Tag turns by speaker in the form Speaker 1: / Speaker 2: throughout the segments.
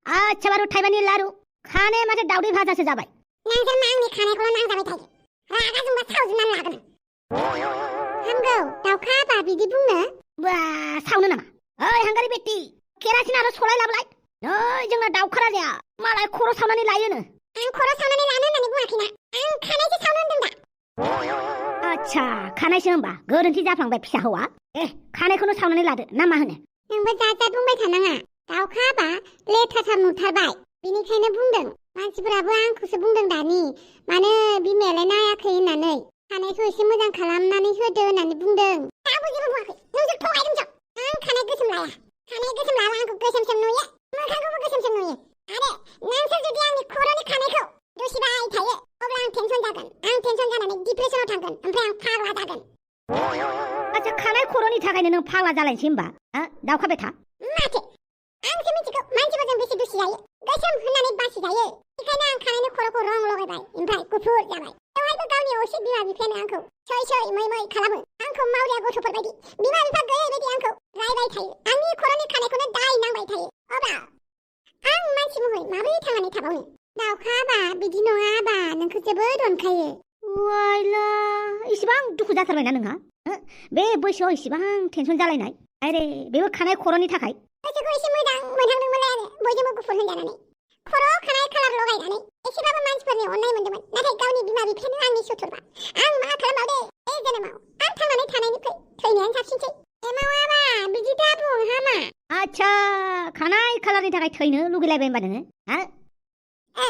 Speaker 1: अच्छा बारु थाइबानि लारु खाने माथो दाउदै भाजासो जाबाय
Speaker 2: नोंसोर मा आंनि खानायखौल' नांजाबाय थायो रागा जोंबा सावजुबनानै लागोन हामगौ दाउखा बा बिदि बुंनो
Speaker 1: बा सावनो नामा ओइ हांगारि बेट्टी केरासिन आरो सलाय लाबोलाय नै जोंना दाउखा राजाया मालाय खर' सावनानै लायोनो
Speaker 2: आं खर' सावनानै लानो होननानै बुङाखैना आं खानायसो सावनो होनदों दा
Speaker 1: अच्छा खानायसो होनबा गोरोन्थि जाफ्लांबाय फिसा हौवा खानायखौनो सावनानै लादो ना मा होनो
Speaker 2: नोंबो जात बुंबाय थानाङा दाउखा बा लेथ्राथार नुथारबाय बिनिखायनो बुंदों मानसिफोराबो आंखौसो बुंदों दानि मानो बिमायालाय नायाखै होननानै खानायखौ एसे मोजां खालामनानै होदो होननानै बुंदों दाबो जेबो बुङाखै नोंसोर थगायदों जों आं खानाय गोसोम लाया आंखौ गोसोमसोम नुयो मोखांखौबो गोसोमसोम नुयो आरो नोंसोर जुदि आंनि खर'नि खानायखौ दुसिबाय थायो अब्ला आं टेनसन जागोन आं टेनसन जानानै डिप्रेसनाव थांगोन ओमफ्राय आं फाग्ला जागोन
Speaker 1: अच्छा खानाय खर'नि थाखायनो नों फाग्ला जालायनोसै होमबा दाउखा बेथा
Speaker 2: माथो आंसो मिथिगौ मानसिफोरजों बेसे दुसि जायो गोसोम होननानै बासि जायो बेखायनो आं खानायनि खर'खौ रं लगायबाय ओमफ्राय गुफुर जाबाय बेवहायबो गावनि असे बिमा बिफायानो आंखौ सै मै खालामो आंखौ मावरिया गथ'फोर बायदि बिमा बिफा गैयै बायदि आंखौ रायबाय थायो आंनि खर'नि खानायखौनो दाय नांबाय थायो अब्ला आं मानसि महरै माबोरै थांनानै थाबावनो दाउखा बा बिदि नङा बा नोंखौ जोबोद अनखायो
Speaker 1: वाइला इसिबां दुखु जाथारबायना नोंहा बे बैसोआव इसिबां टेनसन जालायनाय आरे बेबो खानाय खर'नि थाखाय
Speaker 2: गोसोखौ एसे मोजां मोनहांदोंमोनलाय आरो बयजोंबो गुफुर होनजानानै खर'आव खानाय कालार लगायनानै एसेबाबो मानसिफोरनि अननाय मोनदोंमोन नाथाय गावनि बिमा बिफायानो आंनि सुथुरबा आं मा खालामबावदे बे जोनोमाव आं थांनानै थानायनिफ्राय थैनायानो साबसिनसै एमावाबा बिदि दा बुं हामा
Speaker 1: आच्छा खानाय कालारनि थाखाय थैनो लुगैलायबाय होनबा नोङो
Speaker 2: औ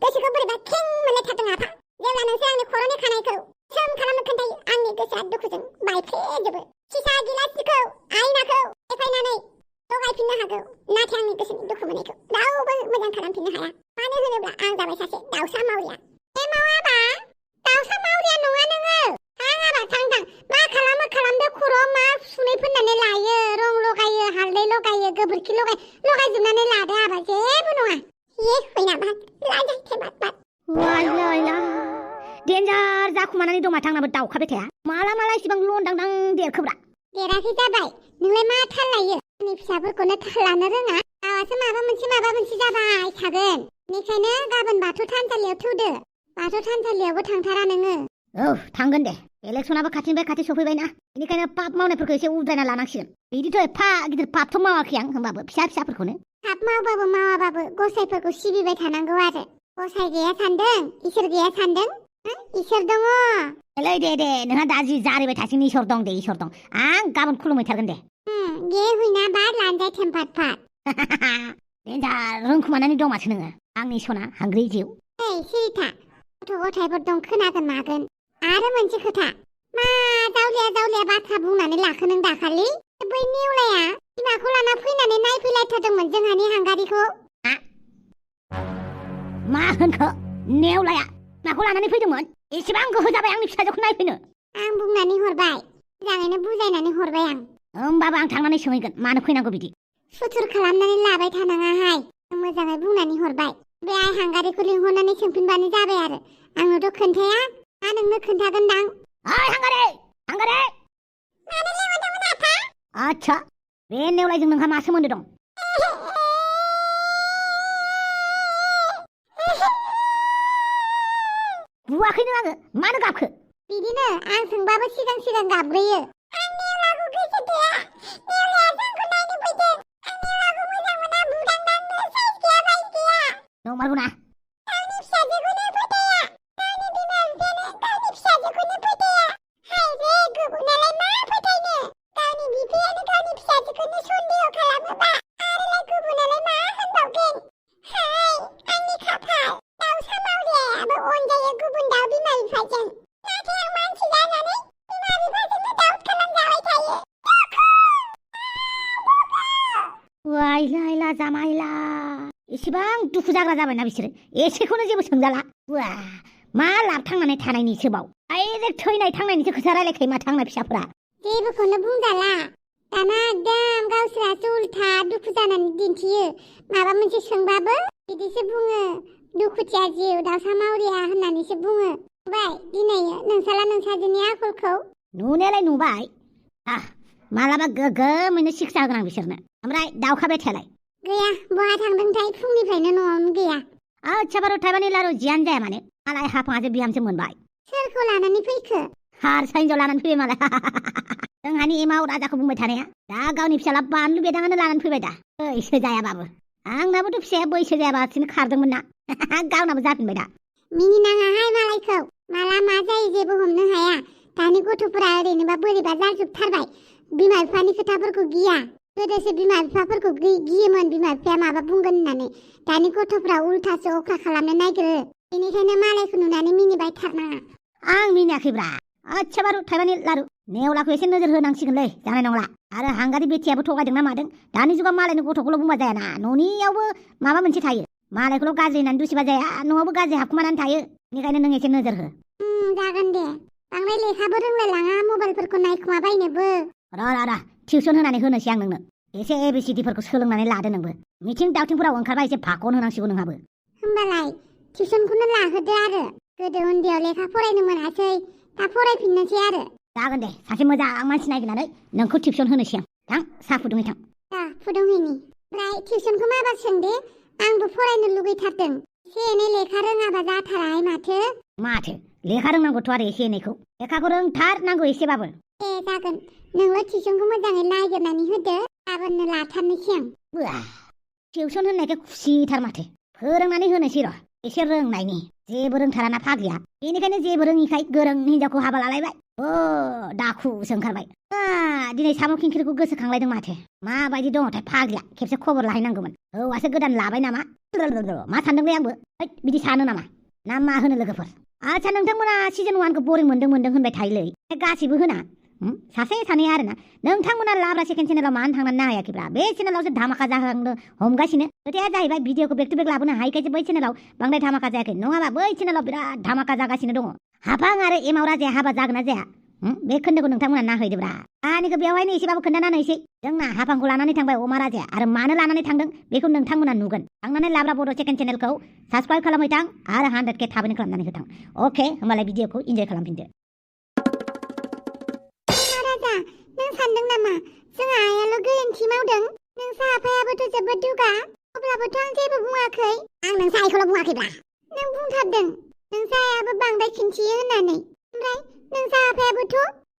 Speaker 2: गोसोखौ बोरैबा खें मोनलायथारदों आफा जेब्ला नोंसोर आंनि खर'नि खानायखौ सोम खालामनो खोन्थायो आंनि गोसोआ दुखुजों बायफ्लेजोबो सिसा गिलासखौ आयनाखौ सेफायनानै लगायफिननो हागौ नाथाय आंनि गोसोनि दुखु मोननायखौ रावबो मोजां खालामफिननो हाया मानो होनोब्ला आं जाबाय सासे दाउसा मावरिया एमावाबा दाउसा मावरिया नङा नोङो थाङाबा थां मा खालामो खालामदो खर'आव मा सुनै फोननानै लायो रं लगायो हालदै लगायो गोबोरखि लगायजोबनानै लादो आबा जेबो नङा ये होइना बाद लाजाथे बाद
Speaker 1: वाइला डेन्जार जाखुमानानै दं माथो आंनाबो दाउखा बेथाया माला इसिबां लनदांदां देरखोब्रा
Speaker 2: देराखै जाबाय नोंलाय मा थाल लायो आंनि फिसाफोरखौनो थाल लानो रोङा गावासो माबा मोनसे जाबाय थागोन बेनिखायनो गाबोन बाथौ थानसालियाव थौदो बाथौ थानसालियावबो थांथारा नोङो
Speaker 1: औ थांगोन दे इलेक्सनाबो खाथिनिफ्राय खाथि सफैबायना बेनिखायनो पाप मावनायफोरखौ एसे उद्रायना लानांसिगोन बिदिथ' एफा गिदिर पापथ' मावाखै आं होमबाबो फिसाफोरखौनो
Speaker 2: पाप मावबाबो मावाबाबो गसाइफोरखौ सिबिबाय थानांगौ आरो गसाइ गैया सानदों इसोर गैया सानदों इसोर दङ
Speaker 1: दे नोंहा दा जि जारिबाय थासिगोन इसोर दं आं गाबोन खुलुमहैथारगोन दे
Speaker 2: गे हुइना बा लानजाय थेमफाट
Speaker 1: डेन्जार रोंखुमानानै दं माथो नोङो आंनि सना हांग्रि जिउ
Speaker 2: सिरिथा गथ' गथायफोर दं खोनागोन मागोन आरो मोनसे खोथा मा जावलिया बाथ्रा बुंनानै लाखो नों दाखालि बै नेवलाया बिमाखौ लाना फैनानै नायफैलायथारदोंमोन जोंहानि हांगारिखौ
Speaker 1: मा होनखो नेवलाया माखौ लानानै फैदोंमोन एसेबां गोहो जाबाय आंनि फिसाजोखौ नायफैनो
Speaker 2: आं बुंनानै हरबाय मोजाङैनो बुजायनानै हरबाय आं
Speaker 1: होमबाबो आं थांनानै सोंहैगोन मानो फैनांगौ बिदि
Speaker 2: सुथुर खालामनानै लाबाय थानाङाहाय मोजाङै बुंनानै हरबाय बे आइ हांगारिखौ लिंहरनानै सोंफिनबानो जाबाय आरो आंनोथ' खोन्थाया नोंनो खोन्थागोनदां
Speaker 1: ओइ हांगारि
Speaker 2: मानो लिंहरदोंमोन आफा
Speaker 1: आच्छा बे नेवलायजों नोंहा मा सोमोन्दो दं बुवाखैनो आङो मानो गाबखो
Speaker 2: बिदिनो आं सोंबाबो सिगां गाबग्रोयो आं नेवलाखौ गोसो गैया नेवलाया जोंखौ नायनो फैदों आं नेवलाखौ मोजां मोना बुदांदांनो साइज गैया
Speaker 1: नंमारगौना
Speaker 2: गावनि फिसाजोखौनो फोथाया गावनि बिमा बिफायानो गावनि फिसाजोखौनो फोथाया हाय रे गुबुनालाय मा फोथायनो गावनि बिफायानो गावनि फिसाजोखौनो सन्देह खालामोबा आरोलाय गुबुनालाय मा होनबावगोन हाय आंनि खाफाल दाउसा मावरियायाबो अनजायो गुबुन दाउ बिमा बिफाजों नाथाय आं मानसि जानानै बिमा बिफाजोंनो दाउट खालामजाबाय थायो
Speaker 1: वाइला जामाइला एसेबां दुखु जाग्रा जाबायना बिसोरो एसेखौनो जेबो सोंजाला मा लाब थांनानै थानायनिसो बाव डाइरेक्ट थैनाय थांनायनिसो खोथा रायलायखायो माथो आंना फिसाफोरा
Speaker 2: जेबोखौनो बुंजाला दाना एकदम गावसोरासो उल्था दुखु जानानै दिन्थियो माबा मोनसे सोंबाबो बिदिसो बुङो दुखुथिया जिउ दाउसा मावरिया होननानैसो बुङो नुबाय दिनै नोंसाजोनि आखलखौ
Speaker 1: नुनायालाय नुबाय मालाबा गोगोमैनो शिक्षा होगोन आं बिसोरनो ओमफ्राय दाउखा बेथायालाय
Speaker 2: गैया बहा थांदोंथाय फुंनिफ्रायनो न'आवनो गैया
Speaker 1: आच्छा बारु थाइबानि लारु जियानो जाया मानो मालाय हाफाङासो बिहामजो मोनबाय
Speaker 2: सोरखौ लानानै फैखो
Speaker 1: हारसा हिनजाव लानानै फैबाय मालाय जोंहानि एमाव राजाखौ बुंबाय थानाया दा गावनि फिसाला बानलु बेदाङानो लानानै फैबाय दा बैसो जायाबाबो आंनाबोथ' फिसाया बैसो जायाबासिनो खारदोंमोन ना गावनाबो जाफिनबाय दा
Speaker 2: मिनिनाङाहाय मालायखौ माला मा जायो जेबो हमनो हाया दानि गथ'फोरा ओरैनोबा बोरैबा जाजोबथारबाय बिमा बिफानि खोथाफोरखौ गिया गोदोसो बिमा बिफाफोरखौ गियोमोन बिमा बिफाया माबा बुंगोन होननानै दानि गथ'फ्रा उल्थासो अख्रा खालामनो नागिरो बेनिखायनो मालायखौ नुनानै मिनिबाय थारनाङा
Speaker 1: आं मिनियाखैब्रा आच्छा बारु थाइबानि लारु नेवलाखौ एसे नोजोर होनांसिगोनलै जानाय नंला आरो हांगारि बेटियाबो थगायदोंना मादों दानि जुगाव मालायनि गथ'खौल' बुंबा जायाना न'नियावबो माबा मोनसे थायो मालायखौल' गाज्रि होननानै दुसिबा जाया न'आवबो गाज्रि हाबखुमानानै थायो बेनिखायनो नों एसे नोजोर हो
Speaker 2: जागोन दे बांद्राय लेखाबो रोंलायलाङा मबाइलफोरखौ नायखुमाबायनोबो
Speaker 1: र' टिउसन होनानै होनोसै आं नोंनो एसे एबिसिडिफोरखौ सोलोंनानै लादो नोंबो मिथिं दावथिंफोराव ओंखारबा एसे भागन होनांसिगौ नोंहाबो
Speaker 2: होमबालाय टिउसनखौनो लाहोदो आरो गोदो उन्दैयाव लेखा फरायनो मोनासै दा फरायफिननोसै आरो
Speaker 1: जागोन दे सासे मोजां मानसि नागिरनानै नोंखौ टिउसन होनोसै आं थां साहा फुदुंहै थां
Speaker 2: फुदुंहैनि ओमफ्राय टिउसनखौ माबा सोंदे आंबो फरायनो लुगैथारदों एसे एनै लेखा रोङाबा जाथाराहाय माथो
Speaker 1: लेखा रोंनांगौथ' आरो एसे एनैखौ लेखाखौ रोंथारनांगौ एसेबाबो
Speaker 2: जागोन नोंल' टिउसनखौ मोजाङै नागिरनानै होदो गाबोननो लाथारनोसै आं
Speaker 1: टिउसन होननायखाय खुसिथार माथो फोरोंनानै होनोसै र' एसे रोंनायनि जेबो रोंथाराना फाग्लिया बेनिखायनो जेबो रोङिखाय गोरों हिनजावखौ हाबा लालायबाय दाखुसो ओंखारबाय दिनै साम' खिंख्रिखौ गोसोखांलायदों माथो माबायदि दङथाय फाग्लिया खेबसे खबर लाहैनांगौमोन हौवासो गोदान लाबाय नामा मा सानदोंलै आंबो बिदि सानो नामा ना मा होनो लोगोफोर आच्छा नोंथांमोना सिजन 1खौ बरिं मोनदों होनबाय थायोलै गासिबो होना सासे सानै आरोना नोंथांमोना लाब्रा सेकेन्ड चेनेलाव मानो थांनानै नायाखैब्रा बे चेनेलावसो धामाका जाहांनो हमगासिनो खोथाया जाहैबाय भिडिअखौ बेक टु बेक लाबोनो हायैखायसो बै चेनेलाव बांद्राय धामाका जायाखै नङाबा बै चेनेलाव बिराद धामाका जागासिनो दङ हाफां आरो एमाव राजाया हाबा जागोन ना जाया बे खोन्दोखौ नोंथांमोना नाहैदोब्रा आंनिखौ बेवहायनो एसेबाबो खोन्थाना नायसै जोंना हाफांखौ लानानै थांबाय अमा राजाया आरो मानो लानानै थांदों बेखौ नोंथांमोना नुगोन थांनानै लाब्रा बड' सेकेन्ड चेनेलखौ साबस्क्राइब खालामहैथां आरो 100K थाबैनो खालामनानै होथां अके होमबालाय भिडिअखौ इन्जय खालामफिनदो
Speaker 2: नों सानदों नामा जोंहा आइयाल' गोरोन्थि मावदों नोंसा आफायाबोथ' जोबोद दुगा अब्लाबोथ' आं जेबो बुङाखै आं नोंसा आइखौल' बुङाखैब्रा नों बुंथारदों नोंसा आइयाबो बांद्राय खिन्थियो होननानै ओमफ्राय नोंसा आफायाबोथ'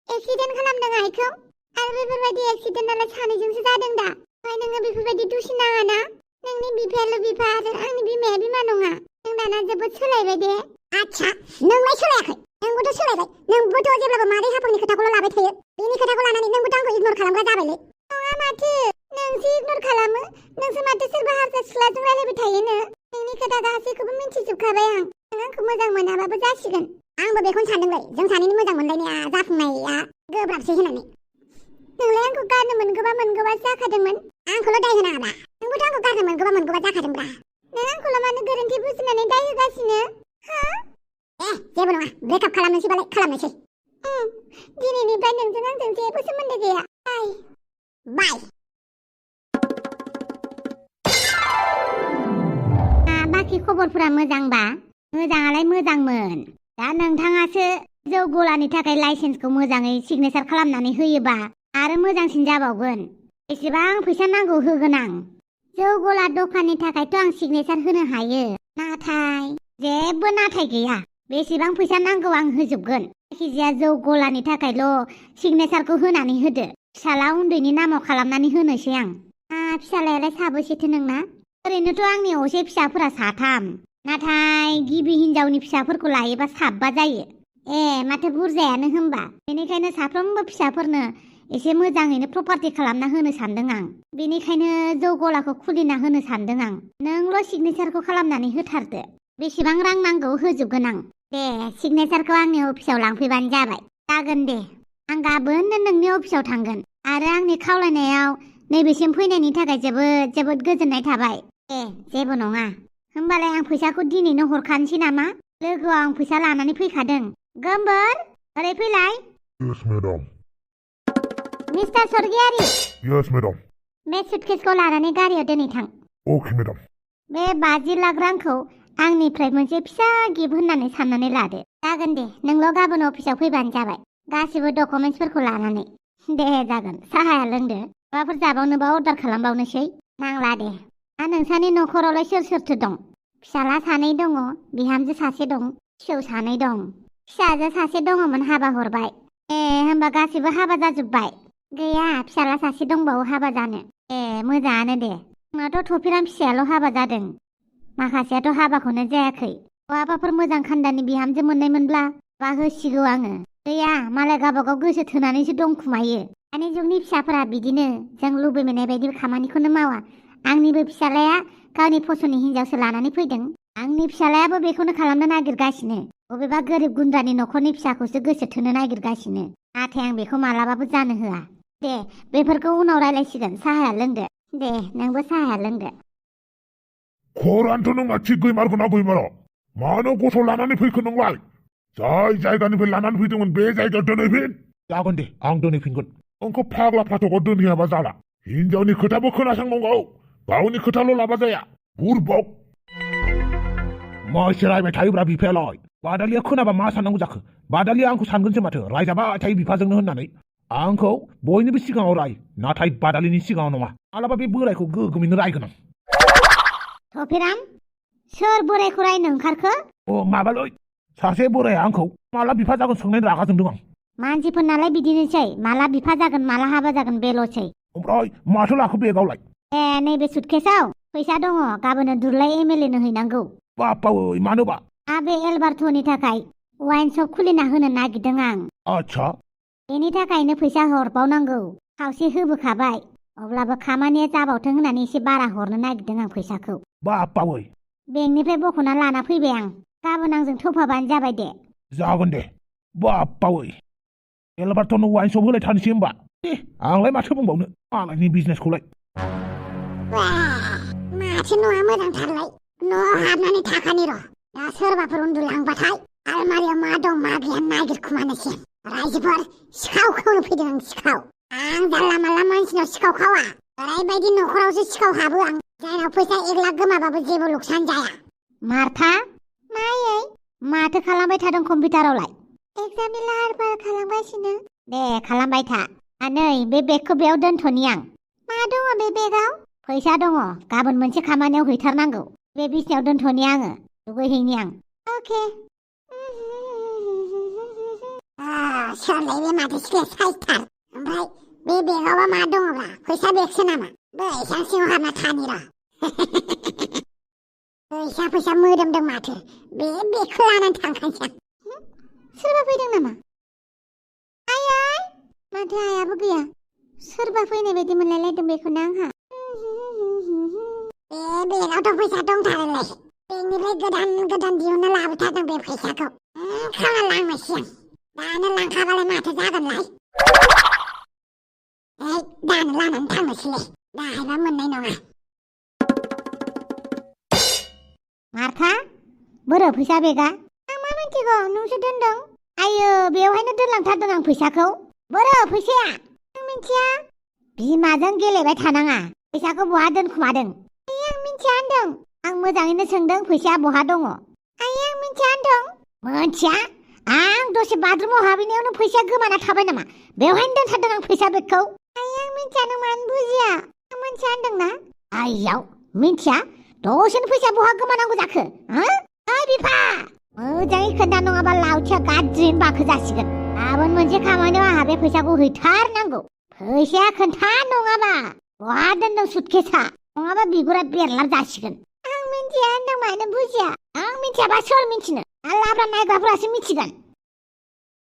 Speaker 2: एक्सिडेन्ट खालामदों आइखौ आरो बेफोरबायदि एक्सिडेन्टआलाय सानैजोंसो जादों दा ओमफ्राय नोङो बेफोरबायदि दुसिनाङा ना नोंनि बिफायाल' बिफा आरो आंनि बिमाया बिमा नङा नों दाना जोबोद सोलायबाय दे आच्छा नोंलाय सोलायाखै नोंबोथ' सोलायबाय नोंबोथ' जेब्लाबो मादै हाफांनि खोथाखौल' लाबाय थायो बेनि खोथाखौ लानानै नोंबोथ' आंखौ इगनर खालामग्रा जाबायलै नङा माथो नोंसो इगनर खालामो नोंसो माथो सोरबा हारसा सिख्लाजों रायलायबाय थायोनो नोंनि खोथा गासैखौबो मिन्थिजोबखाबाय आं नों आंखौ मोजां मोनाबाबो जासिगोन आंबो बेखौनो सानदोंलै जों सानैनि मोजां मोनलायनाया जाफुंनाया गोब्राबसै होननानै नोंलाय आंखौ गारनो मोनगौबा जाखादोंमोन आंखौल' दाय होनाङाब्रा नोंबोथ' आंखौ गारनो मोनगौबा जाखादोंब्रा नों आंखौल' मानो गोरोन्थि बुजिनानै दाय होगासिनो जेबो नङा ब्रेकआप खालामनोसैबालाय खालामनोसै दिनैनिफ्राय नोंजों आंजों जेबो सोमोन्दो गैया बाय बाखि खबरफोरा मोजांबा मोजाङालाय मोजांमोन दा नोंथाङासो जौ गलानि थाखाय लाइसेन्सखौ मोजाङै सिगनेचार खालामनानै होयोबा आरो मोजांसिन जाबावगोन एसेबां फैसा नांगौ होगोन आं जौ गला दखाननि थाखायथ' आं सिगनेचार होनो हायो नाथाय जेबो नाथाय गैया बेसेबां फैसा नांगौ आं होजोबगोन जायखिजाया जौ गलानि थाखायल' सिगनेचारखौ होनानै होदो फिसाला उन्दैनि नामाव खालामनानै होनोसै आं फिसालायालाय साबैसेथो नोंना ओरैनोथ' आंनि असे फिसाफोरा 3 नाथाय गिबि हिनजावनि फिसाफोरखौ लायोबा 7 जायो माथो बुरजायानो होमबा बेनिखायनो साफ्रोमबो फिसाफोरनो एसे मोजाङैनो प्रपार्टि खालामना होनो सानदों आं बेनिखायनो जौ गलाखौ खुलिना होनो सानदों आं नोंल' सिगनेचारखौ खालामनानै होथारदो बेसेबां रां नांगौ होजोबगोन आं दे सिगनेचारखौ आंनि अफिसाव लांफैबानो जाबाय जागोन दे आं गाबोननो नोंनि अफिसाव थांगोन आरो आंनि खावलायनायाव नैबेसिम फैनायनि थाखाय जोबोद गोजोननाय थाबाय जेबो नङा होमबालाय आं फैसाखौ दिनैनो हरखानोसै नामा लोगोआव आं फैसा लानानै फैखादों गोमबोर ओरै फैलाय
Speaker 3: Yes, madam.
Speaker 2: Mister Sargiary
Speaker 3: Yes, madam.
Speaker 2: बे सुटकेसखौ लानानै गारियाव दोनै थां
Speaker 3: Okay, madam.
Speaker 2: बे 50 लाख रांखौ आंनिफ्राय मोनसे फिसा गिफ्ट होननानै साननानै लादो जागोन दे नोंल' गाबोन अफिसाव फैबानो जाबाय गासिबो डकुमेन्ट्सफोरखौ लानानै दे जागोन साहाया लोंदो माबाफोर जाबावनोबा अर्डार खालामबावनोसै नांला दे
Speaker 1: नोंसानि न'खरावलाय सोर सोरथो दं? फिसाला 2 दङ, बिहामजो 1 दं, फिसौ 2 दं। फिसाजो 1 दङमोन हाबा हरबाय। होमबा गासिबो हाबा जाजोब्बाय? गैया, फिसाला 1 दंबावो हाबा जानो। मोजाङानो दे। आंनाथ' थफिराम फिसायाल' हाबा जादों। माखासेयाथ' हाबाखौनो जायाखै। बहाबाफोर मोजां खान्दानि बिहामजो मोननायमोनब्ला बा होसिगौ आङो। गैया, मालाय गावबागाव गोसो थोनानैसो दंखुमायो। दानि जुगनि फिसाफोरा बिदिनो, जों लुबैनाय बायदि खामानिखौनो मावा। आंनिबो फिसालाया गावनि फसननि हिनजावसो लानानै फैदों। आंनि फिसालायाबो बेखौनो खालामनो नागिरगासिनो। बबेबा गोरिब गुन्द्रानि न'खरनि फिसाखौसो गोसो थोनो नागिरगासिनो। नाथाय आं बेखौ मालाबाबो जानो होआ। दे, बेफोरखौ उनाव रायलायसिगोन। साहाया लोंदो। दे, नोंबो साहाया लोंदो।
Speaker 3: खरानोथ' नोंना थिग गैमारगौना गैमारा? मानो गथ' लानानै फैखो नोंलाय? जाय जायगानिफ्राय लानानै फैदोंमोन बे जायगायाव दोनहैफिन। जागोन दे, आं दोनहैफिनगोन। नोंखौ फाग्ला फाथ'गाव दोनहैयाबा जाला। हिनजावनि खोथाबो खोनासंनांगौ। गावनि खोथाल' लाबा जाया। बुरबक। मा एसे रायबाय थायोब्रा बिफायालाय? बादालिया खोनाबा मा साननांगौ जाखो? बादालिया आंखौ सानगोनसो माथो रायजाबाय थायो बिफाजोंनो होननानै। आंखौ बयनिबो सिगाङाव राय, नाथाय बादालिनि सिगाङाव नङा। मालाबा बे बोरायखौ गोगोमैनो रायगोन आं।
Speaker 1: थफिराम, सोर बोरायखौ रायनो ओंखारखो?
Speaker 3: माबालै, सासे बोराया आंखौ माला बिफा जागोन सोंनायनि रागा जोंदों आं।
Speaker 1: मानसिफोरनालाय बिदिनोसै, माला बिफा जागोन माला हाबा जागोन बेल'सै।
Speaker 3: ओमफ्राय माथो लाखो बेगावलाय?
Speaker 1: नैबे सुटकेसाव फैसा दङ। गाबोनो दुरलाइ MLA नो हैनांगौ।
Speaker 3: बापावै, मानोबा?
Speaker 1: बे एलबार्टनि थाखाय वाइन शप खुलिना होनो नागिरदों आं।
Speaker 3: आच्छा।
Speaker 1: बेनि थाखायनो फैसा हरबावनांगौ। खावसे होबोखाबाय। अब्लाबो खामानिया जाबावथों होननानै एसे बारा हरनो नागिरदों आं फैसाखौ।
Speaker 3: बापावै।
Speaker 1: बेंकनिफ्राय बख'ना लाना फैबाय आं। गाबोन आंजों थफाबानो जाबाय दे।
Speaker 3: जागोन दे। बापावै, एलबार्टनो वाइन शप होलायथारनोसै होमबा। आंलाय माथो बुंबावनो मालायनि बिजनेसखौलाय।
Speaker 2: माथो न'आ मोजांथारलाय। न'आव हाबनानै थाखानि र'। दा सोरबाफोर उन्दुलांबाथाय आलमारियाव मा दं मा गैया नागिरखुमानोसै। रायजोफोर, सिखाव खावनो फैदों आं, सिखाव। आं जानला मानला मानसिनाव सिखाव खावा। ओरैबायदि न'खरावसो सिखाव हाबो आं, जायनाव फैसा 1 लाख गोमाबाबो जेबो लुकसान जाया।
Speaker 1: मार्था, मायै, माथो खालामबाय थादों कम्पिउटारावलाय? एग्जामनि लाहार फाहार खालामगासिनो। दे, खालामबाय था। नै, बे बेगखौ बेयाव दोनथ'नि आं। मा दङ बे बेगाव? फैसा दङ। गाबोन मोनसे खामानियाव हैथारनांगौ। बे बिसिनायाव दोनथ'नि आङो। दुगैहैनि आं। अके।
Speaker 2: सोरलाय बे माथो सिख्लाया साइसथार। ओमफ्राय बे बेगावबा मा दङब्रा? फैसा बेगसो नामा? बैसां सिङाव हाबना थानि र'। फैसा मोदोमदों माथो। बे बेगखौ लानानै थांखानोसै आं।
Speaker 1: सोरबा फैदों नामा? आयै, माथो आयाबो गैया। सोरबा फैनाय बायदि मोनलायलायदों बेखौनो आंहा।
Speaker 2: बे बेगावथ' फैसा दंथारोलाय। बेंकनिफ्राय गोदान दिहुनना लाबोथारदों बे फैसाखौ। खावना लांनोसै आं। दानो लांखाबालाय माथो जागोनलाय? दानो लानानै थांनोसैलै। दाहायबा मोननाय नङा।
Speaker 1: मार्था, बोरो फैसा बेगा? आं मा मिन्थिगौ, नोंसो दोनदों। आयो, बेवहायनो दोनलांथारदों आं फैसाखौ। बोरो फैसाया? आं मिन्थिया। बिमाजों गेलेबाय थानाङा। फैसाखौ बहा दोनखुमादों? आं मिन्थिया होनदों। आं मोजाङैनो सोंदों फैसाया बहा दङ। आं मिन्थिया होनदों। मोनथिया? आं दसे बाथरुमाव हाबहैनायावनो फैसाया गोमाना थाबाय नामा? बेवहायनो दोनथारदों आं फैसा बेगखौ। आं मिन्थिया, नों मानो बुजिया? आं मिन्थिया होनदोंना? आइयाव, मिन्थिया? दसेनो फैसा बहा गोमानांगौ जाखो? ओइ बिफा, मोजाङै खोन्था, नङाबा लावथिया गाज्रियैनो बाखो जासिगोन। गाबोन मोनसे खामानियाव आंहा बे फैसाखौ हैथारनांगौ। फैसाया खोन्था, नङाबा बहा दोनदों सुटकेसा? नङाबा बिगुरा बेरलाब जासिगोन। आं मिन्थिया होनदों, मानो बुजिया? आं मिन्थियाबा सोर मिन्थिनो? लाब्रा नायग्राफोरासो मिथिगोन।